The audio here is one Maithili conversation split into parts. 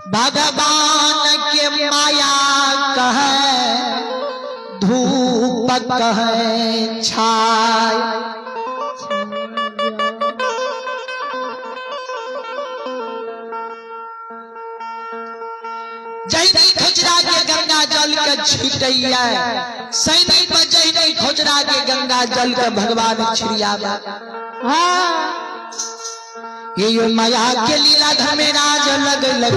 भगवान के माया कहे धूप कहे छाय। जैनी खोजरा के गंगा जल के छिटैया, सैनी पर जैनी खोजरा के गंगा जल के भगवान छिड़ियावा। हाँ। ये माया के लीला धमे राज लग लग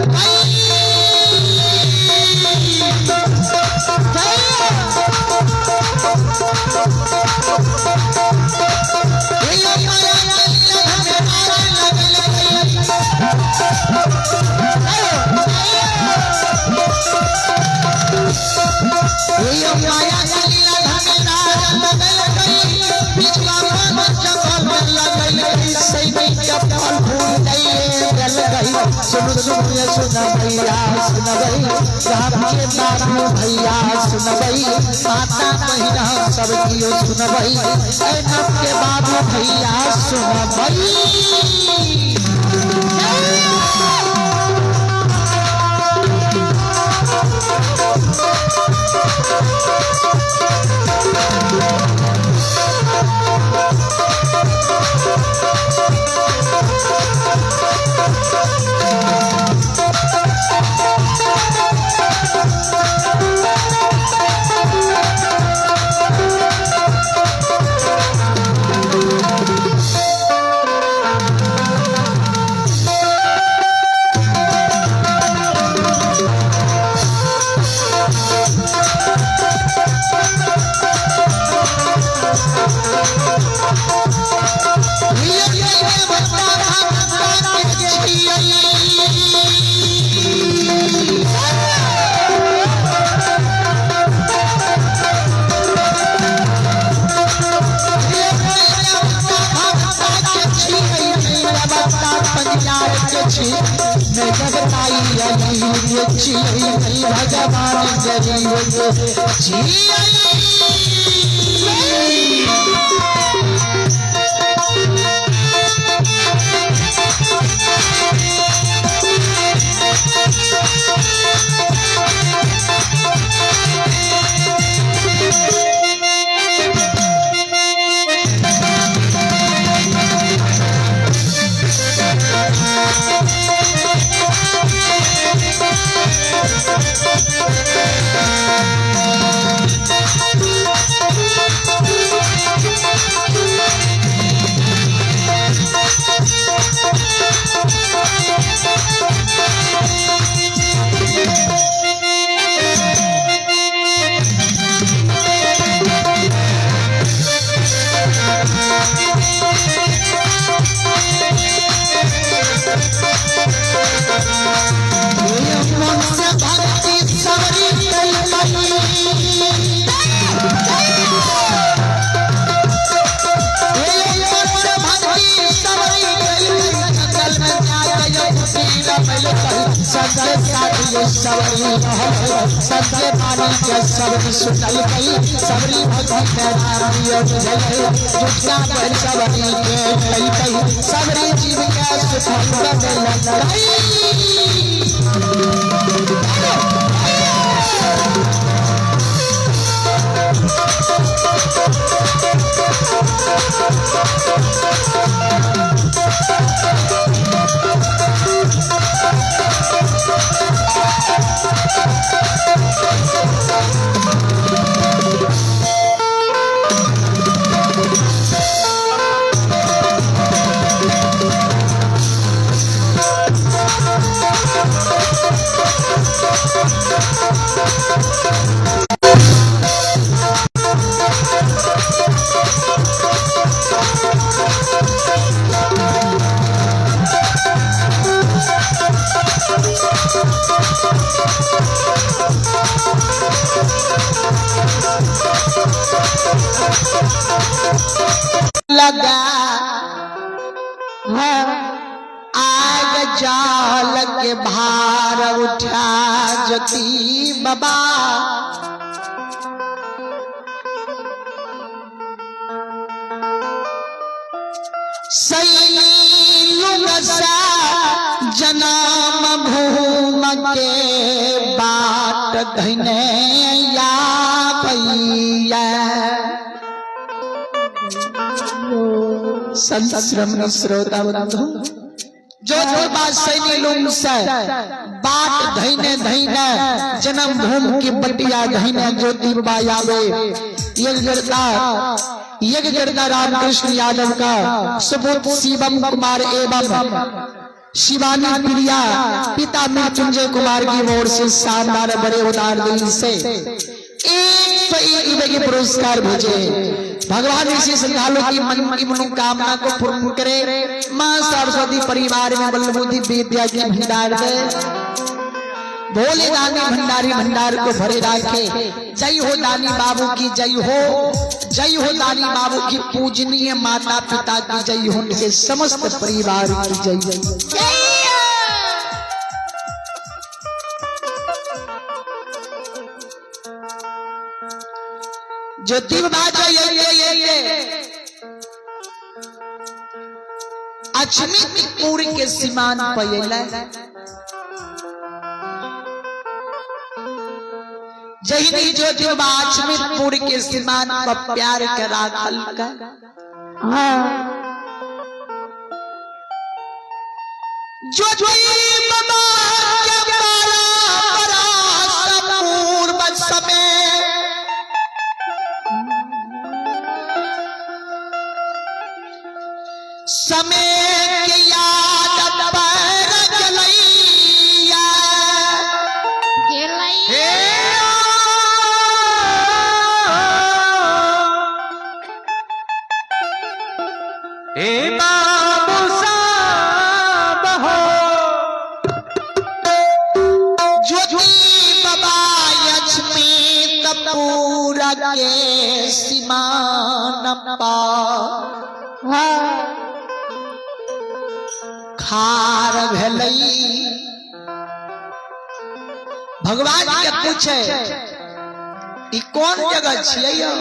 सुन सुन सुन भैया सुन भई, राम के बाबू भैया सुन भई, माता बहिना सब कियो सुन भई, ऐ नब के बाबू भैया सुन भई। सबके पानी के सबरी सुनल गई, सबरी भक्ति के राम जुटका पर सबरी के खई गई, सबरी जीव के सुख बदल गई। लगा आग जाल के भार उठा जती बाबा, सैनी सा जनाम भूम धैने या भैया। संत श्रमण श्रोता बंधु ज्योति बात सैनी लुंग से बाट धैने धैने जन्म भूमि की बटिया धैने ज्योति बाबा आवे। यज्ञ करता रामकृष्ण यादव का सुपुत्र शिवम कुमार एवं शिवानी प्रिया पिता मृत्युंजय कुमार की ओर से शानदार बड़े उदार दिल से 101 रुपए के पुरस्कार भेजे। भगवान इसी श्रद्धालु की मन की मनोकामना को पूर्ण करे। माँ सरस्वती परिवार में बलबुद्धि विद्या की भंडार दे। भोले दानी भंडारी भंडार को भरे राखे। जय हो दानी बाबू की जय हो, जय हो दानी बाबू की पूजनीय माता पिता की जय हो, उनके समस्त परिवार की जय हो। ज्योति बाबा ये अचमितपुर के सीमान पर जहिनी ज्योति बाबा अचमितपुर के सीमान पर प्यार के राखल का ज्योति बाबा के बड़ा बड़ा पूर्व समय समय के याद पर गलैया गेलैया। हे बाबू साहब हो ज्योति बाबा लक्ष्मी कपूर के सीमान पा खार भेलई। भगवान के पूछे ई कौन जगह छियै यौ?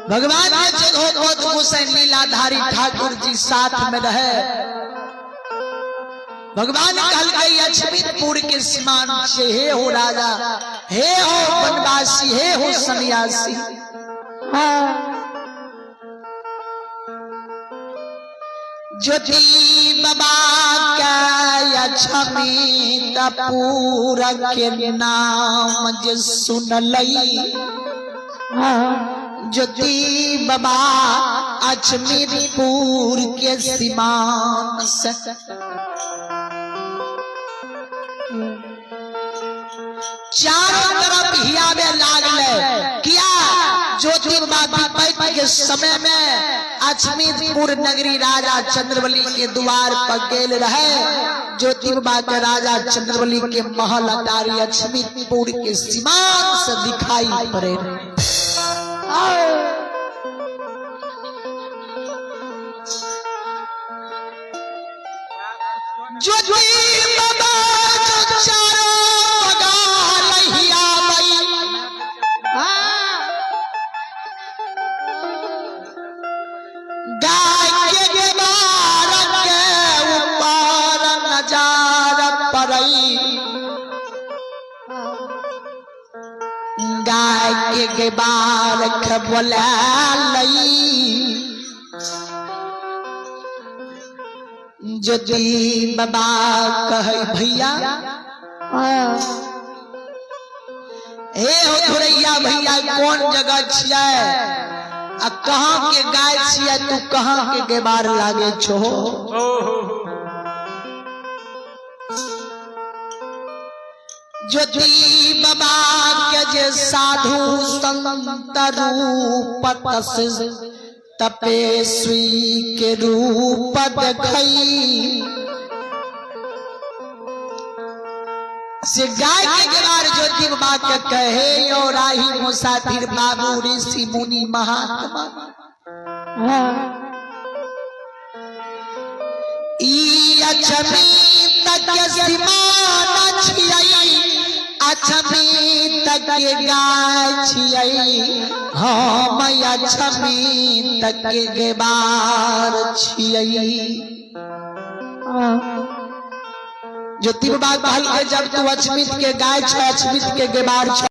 भगवान के चौदह गोसाई लीलाधारी ठाकुर जी साथ में रहे। भगवान कहलकै लक्ष्मीपुर के सीमान से हे हो राजा, हे हो वनवासी, हे हो सन्यासी। ज्योति बाबा के लक्ष्मीपुर के नाम जे सुनलई, ज्योति बाबा अचमीपुर के सीमान से चारों तरफ हियावे लागले। किया ज्योति बाबा विपत्ति के समय में अचमीपुर नगरी राजा चंद्रबली के द्वार पर गेल रहे। ज्योति बाबा के राजा चंद्रबली के महल अटारी अचमीपुर के सीमान से दिखाई पड़े। ज्योति बाबा जो चारों बगाल हियावई, गाय के गेबार के ऊपर नजार पड़ई। गाय के गेबार के बोला लई। ज्योति बाबा कहे भैया हे हो धुरैया भैया कौन जगह छियै आ कहाँ के गाय छियै, तू कहाँ के गेबार लागे छो? ज्योति बाबा के जे साधु संत रूप तस तपस्वी के रूप देखई से गाय के गेबार ज्योति बाबा के कहे यो राही मुसाफिर बाबू ऋषि मुनि महात्मा। ई अछमी तक सीमान छियै, अछमी तक गाय छियै, हम अछमी तक गेबार छियै। ज्योति बाबा कहल के जब तू अचमित के गाय छ, अचमित के गेबार छ।